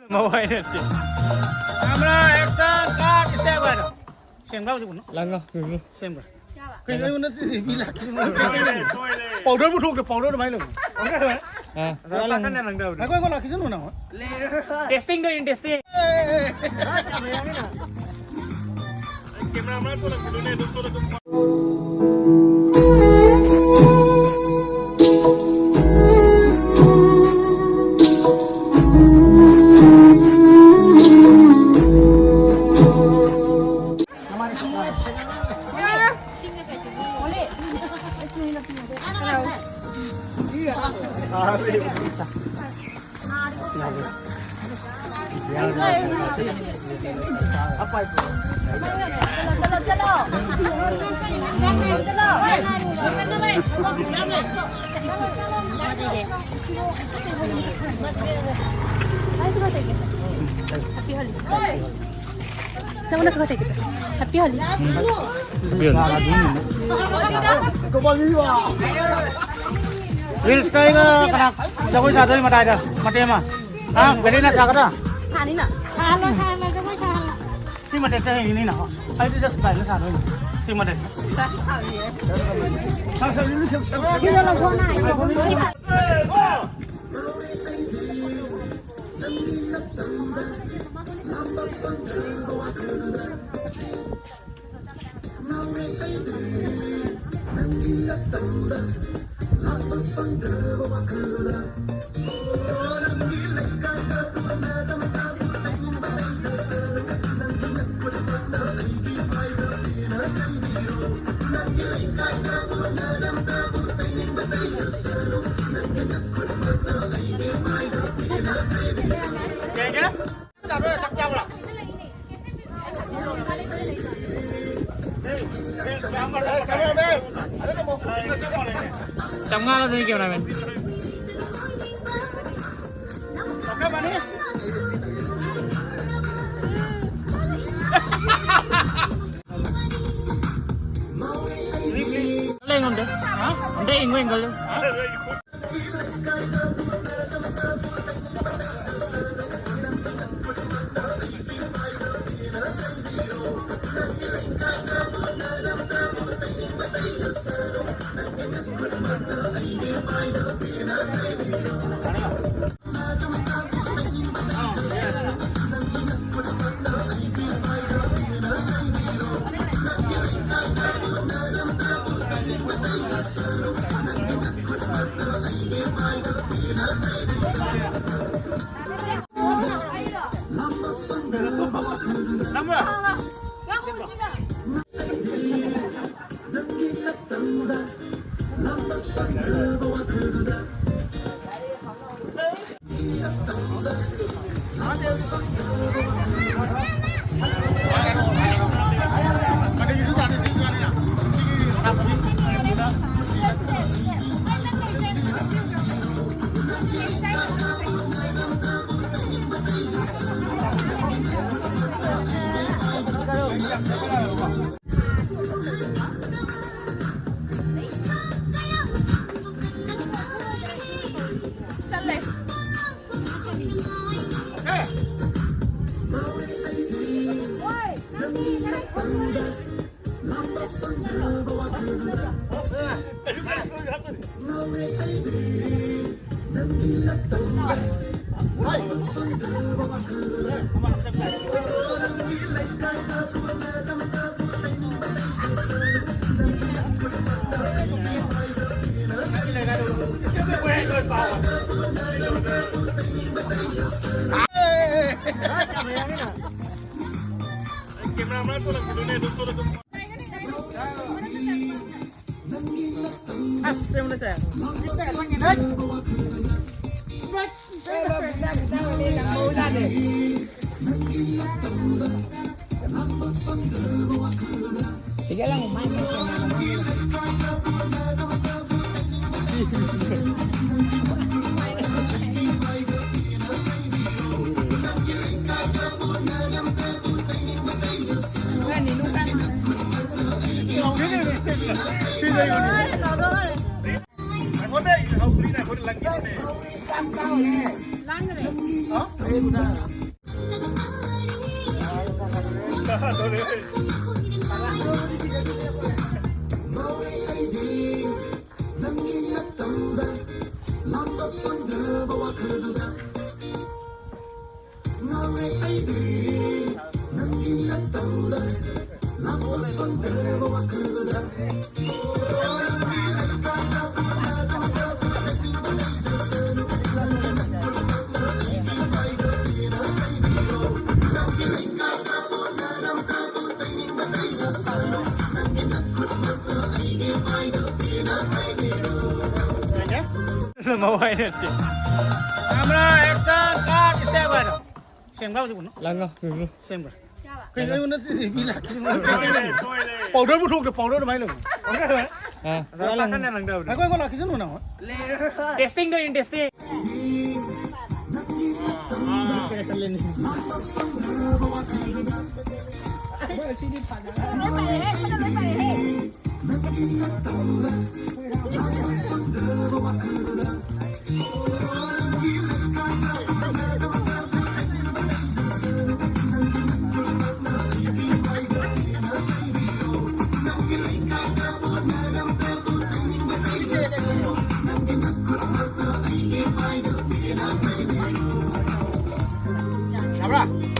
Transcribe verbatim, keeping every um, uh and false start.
ꯃꯋꯥꯏ ꯅꯠꯇꯦ꯫ Camera, action, ꯀꯠ, step ꯍꯥꯏꯔꯣ꯫ ꯁꯦꯝꯕ꯭ꯔꯥ ꯍꯧꯖꯤꯛ ꯄꯨꯟꯅ? ꯂꯪꯉꯣ, ꯂꯪꯉꯣ꯫ ꯁꯦꯝꯕ꯭ꯔꯥ? ꯀꯩꯅꯣ ꯑꯩꯉꯣꯟꯗ ꯅꯠꯇꯦ, ꯃꯤ ꯂꯥꯛꯈꯤꯕꯅꯣ꯫ ꯄꯥꯎꯗꯔꯕꯨ ꯊꯣꯛꯇꯦ, ꯄꯥꯎꯗꯔ ꯑꯗꯨꯃꯥꯏꯅ ꯂꯩꯕꯅꯤ꯫ ꯑꯥ, ꯉꯥꯏꯈꯣ, ꯑꯩꯉꯣꯟꯗ ꯂꯥꯛꯈꯤꯁꯅꯨ ꯅꯪ꯫ Testing ꯗꯣ, testing꯫ Happy Holi. Happy Holi. Reels ꯀꯥꯏꯒ ꯀꯅꯥ ꯖꯒꯣꯏ ꯁꯥꯗꯣꯏ ꯃꯇꯥꯏꯗ ꯃꯇꯦꯛ ꯑꯃ? ꯍꯥ? ꯒꯥꯔꯤꯅ ꯁꯥꯒꯗ꯭ꯔꯥ? ꯁꯥꯅꯤꯅ꯫ ꯁꯥꯍꯜꯂꯣ, ꯁꯥꯍꯜꯂꯣ, ꯖꯒꯣꯏ ꯁꯥꯍꯜꯂꯣ꯫ ꯁꯤ ꯃꯇꯦꯛꯁꯦ ꯍꯩꯅꯤꯅ꯫ ꯑꯩꯗꯤ just ꯀꯥꯏꯅ ꯁꯥꯗꯣꯏꯅꯤ꯫ ꯁꯤ ꯃꯇꯦꯛꯁꯦ꯫ ꯁꯤꯗ ꯂꯧꯊꯣꯛꯑꯣꯅ ꯍꯥꯏꯌꯣ꯫ ꯆꯥꯝꯃꯉꯥ ꯂꯧꯗꯣꯏꯅꯤ cameraman꯫ ꯂꯩ ꯉꯝꯗꯦ꯫ ꯑꯝꯇ ꯌꯦꯡꯉꯨ, angle ꯗꯣ꯫ ꯑꯁ, ꯌꯦꯡꯉꯨꯅꯦ ꯁꯦ꯫ ꯃꯋꯥꯏ ꯅꯠꯇꯦ꯫ Camera, action, cut, step ꯍꯥꯏꯔꯣ꯫ ꯁꯦꯝꯈ꯭ꯔꯕꯗꯤ ꯎꯅꯣ꯫ ꯂꯪꯉꯣ꯫ ꯁꯦꯝꯈ꯭ꯔꯦ꯫ ꯀꯩꯅꯣ ꯑꯩꯉꯣꯟꯗ ꯃꯤ ꯂꯥꯛꯈꯤꯗꯅꯣ? ꯄꯥꯎꯗꯔ ꯄꯨꯊꯣꯛꯇꯦ, ꯄꯥꯎꯗꯔ ꯑꯗꯨꯃꯥꯏꯅ ꯂꯩꯕꯅꯣ? ꯑꯥ, ꯄꯨꯔꯥ ꯂꯪꯉꯣ꯫ ꯉꯥꯏꯈꯣ, ꯉꯥꯏꯈꯣ, ꯂꯥꯛꯈꯤꯁꯅꯨ ꯅꯪ꯫ Testing ꯗꯣ, testing꯫ ꯌꯥꯕ꯭ꯔꯥ?